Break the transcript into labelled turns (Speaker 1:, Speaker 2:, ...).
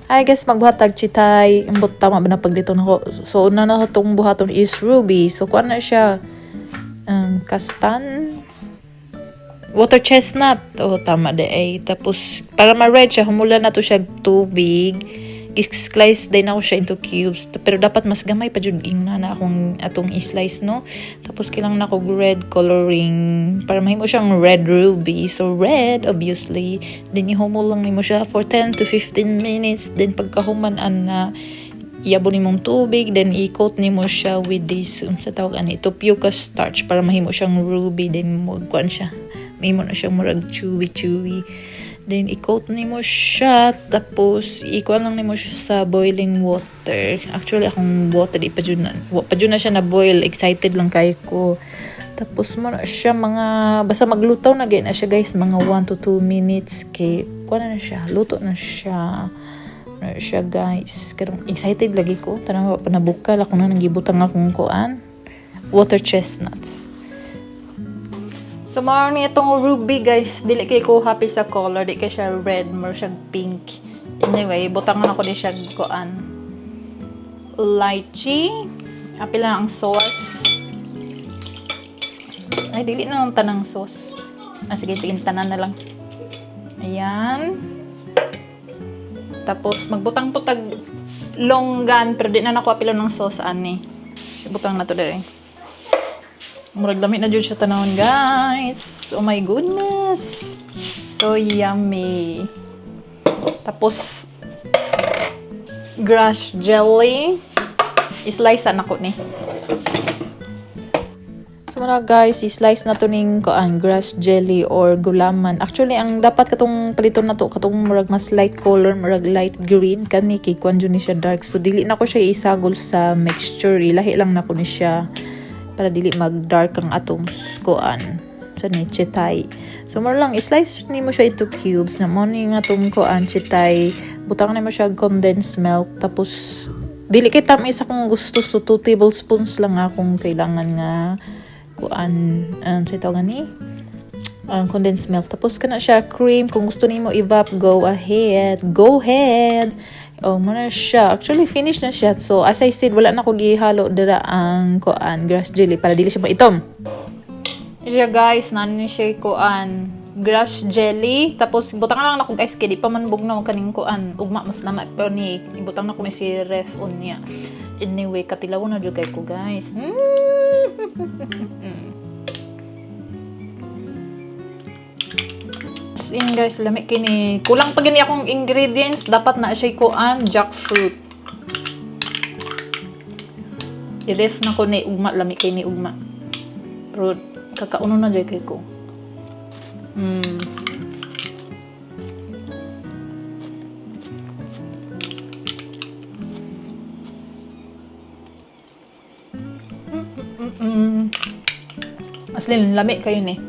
Speaker 1: Hi guys, magbuhat tag chitay. Ambot tama ba na pagdito nako. So una na tong buhaton is ruby. So kuan na siya kastan water chestnut. Oh, tama de ay. Tapos para ma-red siya, humula na to siya tubig. I-slice din ako siya into cubes. Pero dapat mas gamay pa jud ingna na akong atong i-slice, no? Tapos kailangan nako red coloring para mahimo siyang red ruby. So red obviously. Then ihumol lang nimo siya for 10 to 15 minutes. Then pagkahuman ana iyabon nimong tubig, then i-coat nimo siya with this unsa tawag ani, tapioca starch para mahimo siyang ruby, then mo kuan siya. Mahimo na siyang murag chewy chewy. Then i-coat nimo siya, tapos i-kuan lang nimo siya sa boiling water. Actually akong water di pa jud na, wa pa jud na siya na boil, excited lang kay ko. Tapos mo na siya mga basta maglutaw na gyud na siya guys, mga 1 to 2 minutes kay kuan na siya, luto na siya. Ano siya guys, karong excited lagi ko, tanang wa pa nabukal ako na nang gibutang akong kuan, water chestnuts. So mao ni itong ruby guys, dili kay ko happy sa color, di kay siya red, more siya pink. Anyway, butangan ako di siya kuan. Lychee. Apil lang ang sauce. Ay, dili na lang tanang sauce. Ah, sige, sige, tanan na lang. Ayan. Tapos, magbutang po tag longgan, pero di na nako apilo ng sauce, ani. Ibutang na to dire. Murag lami na jud siya tanawon, guys. Oh my goodness. So yummy. Tapos, grass jelly. I-slice na ko ni. So muna guys, i-slice na to ning kuan grass jelly or gulaman. Actually, ang dapat katong paliton na to katong murag mas light color, murag light green kani kay kuan jud ni siya dark. So dili na ko siya isagol sa mixture, ilahi lang nako ni siya para dili mag dark ang atong kuan sa ni chitay. So mo lang i-slice nimo siya into cubes na mo ni nga atong kuan chitay. Butang nimo siya condensed milk, tapos dili kay tamis akong gusto, so 2 tablespoons lang akong kailangan nga kuan sa tawag ni condensed milk. Tapos kana siya cream, kung gusto nimo i-evap, go ahead. Go ahead. Oh, mo na siya. Actually finish na siya. So as I said, wala na ko gihalo dira ang kuan grass jelly para dili siya maitom. Siya guys, nani ni siya kuan grass jelly. Tapos butang lang nako guys kay di pa man bugnaw kaning kuan. Ugma mas lama pero ni ibutang nako ni si ref unya. Anyway, katilaw na jud kay ko guys. As in guys, lami kini. Kulang pa gini akong ingredients. Dapat na siya kuan jackfruit. I-ref na ko ni ugma, lami kay ni ugma. Pero kakauno na jud kay ko. Aslin, lami kayo ni.